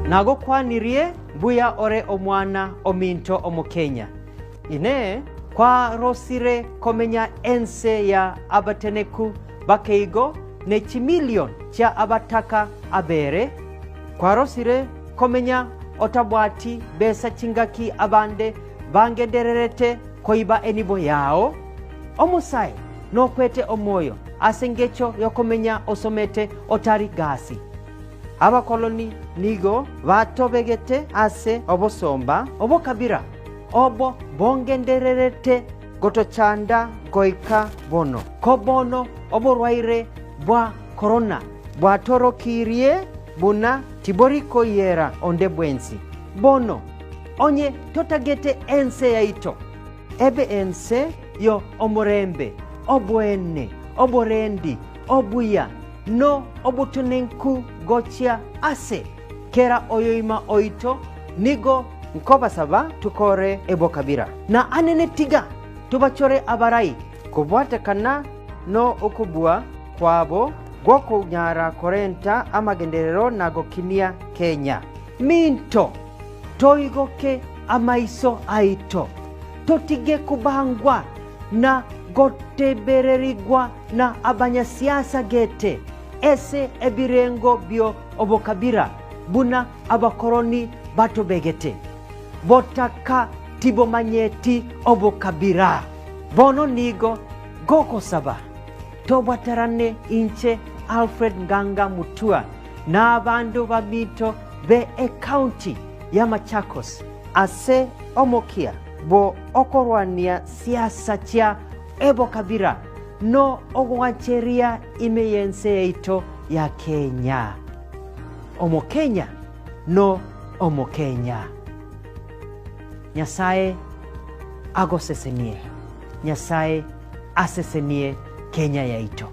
Nagokwanirie mbuya ore omwana ominto Omokenya. Inee! Kwarosire komenya ense ya abateneku bakeigo ne chimilion chia abataka abere? Kwarosire komenya otabwati besa chingaki abande bangendererete koiba enibo yao? Omosae nokwete omoyo ase engecho yokomenya osomete otari gasi. Abakoloni nigo batobegete ase obosomba obokabira obo bongendererete gotochanda goika bono. Ko bono oborwaire bwa korona bwatorokirie buna tibori koiyera onde bwensi. Bono, onye totagete ense yaito ebe ense yo omorembe, oboene, oborendi, obuya, no obotenenku gochia ase kera oyoima oito, nigo nkobasaba tokore ebokabira. Na anene tiga tobachore abarai kobwatekana no okobua kwabo gw'okonyara korenta amagenderero na gokinia Kenya. Minto, toigoke amaiso aito, totige kobangwa na gotebererigwa na abanyasiasa gete ese ebirengo bio obokabira buna abakoroni batobegete. Botaka tibomanyeti obokabira. Bono nigo gogosaba tobwaterane inche Alfred Nganga Mutua na abanto baminto be ecounty ya Machakos ase omokia bwo okorwania siasa chia ebokabira no ogwancheria ime y'ense yaito ya Kenya. Omokenya no Omokenya. Nyasae agosesenie. Nyasae asesenie Kenya yaito.